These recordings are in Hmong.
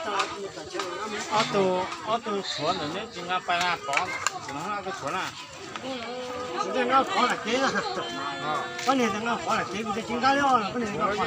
Ob tug, ob tug tshuav ntawm neb tsis nqa pais na, pov, ob tug tshuav na. Nqa pov lam kev, poj niam nqa pov lam kev, kuv tsis nqa li os, poj niam nqa pov.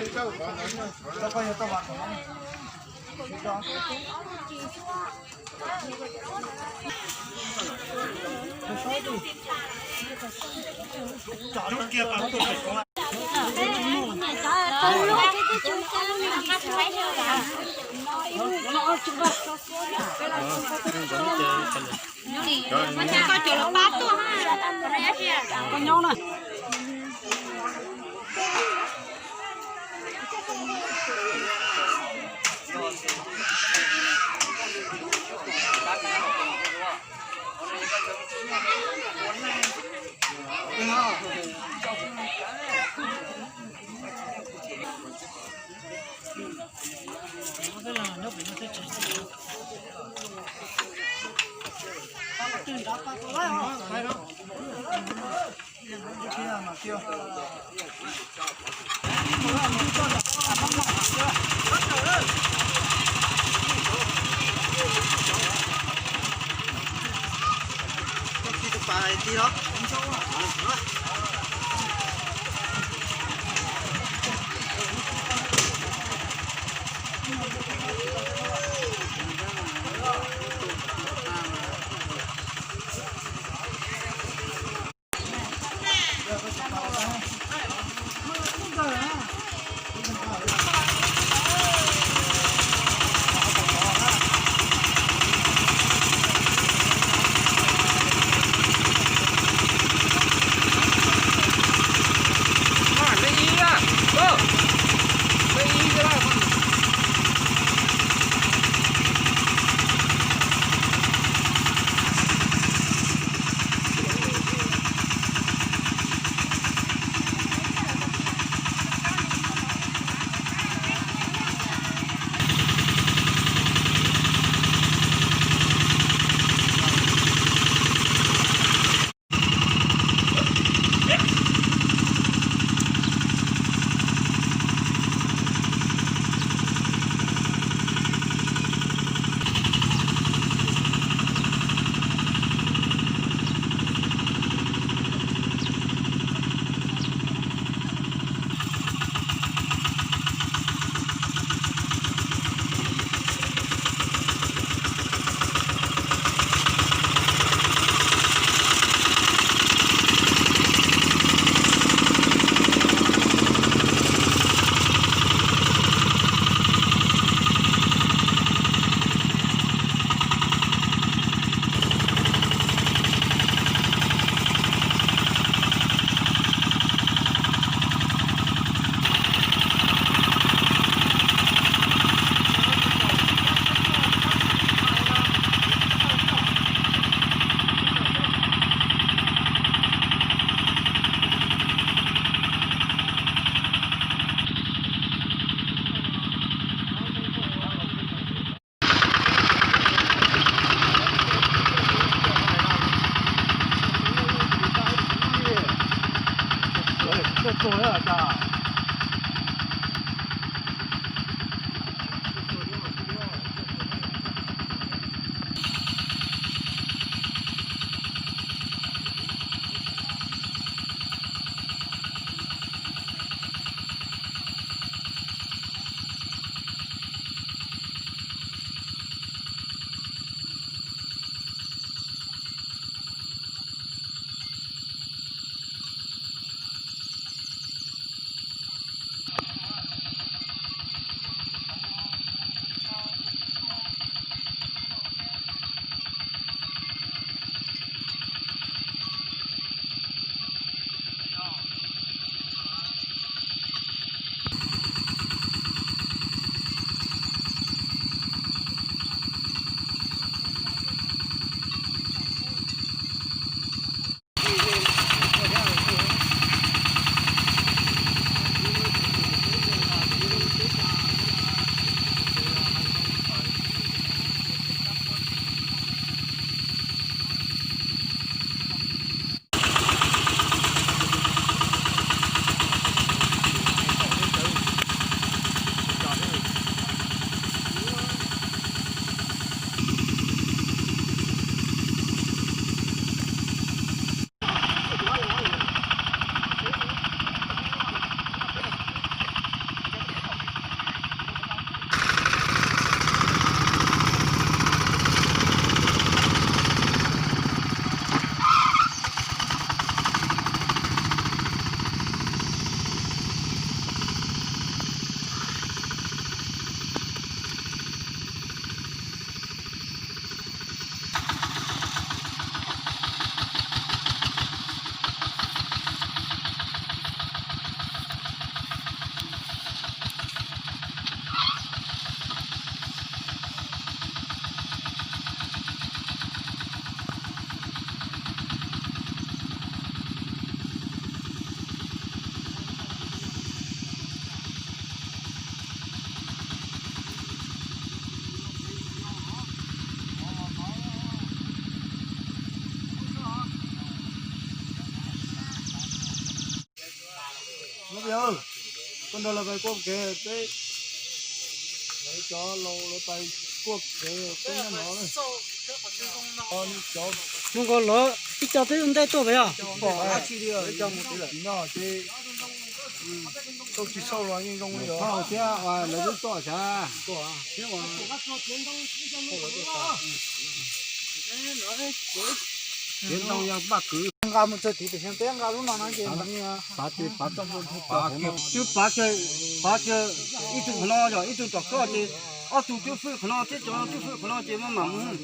Koj nrog lawv pais kuaj kev peb, lawv cov laus lawv pais kuaj kev peb nyob no. Zoo nkaus lawv ib co twb ntej tuaj pem os. Pom dab tsi li, lawv cov mus tim no ces tau tsis xauj los yeej zoo li os. Thiab lawv twb tuaj sav. Tiav ntoo yog npaj kwv. Nqa mus txog tid tiam sis peb nqa lub no no ces pav ces pav txoj npua, pav kiag, twb pav kiag, pav kiag ib tug qhov no yog ib tug tom koj ces ob tug twb fwj qhov no thiab cov twb fwj qhov no ces maj mam mus.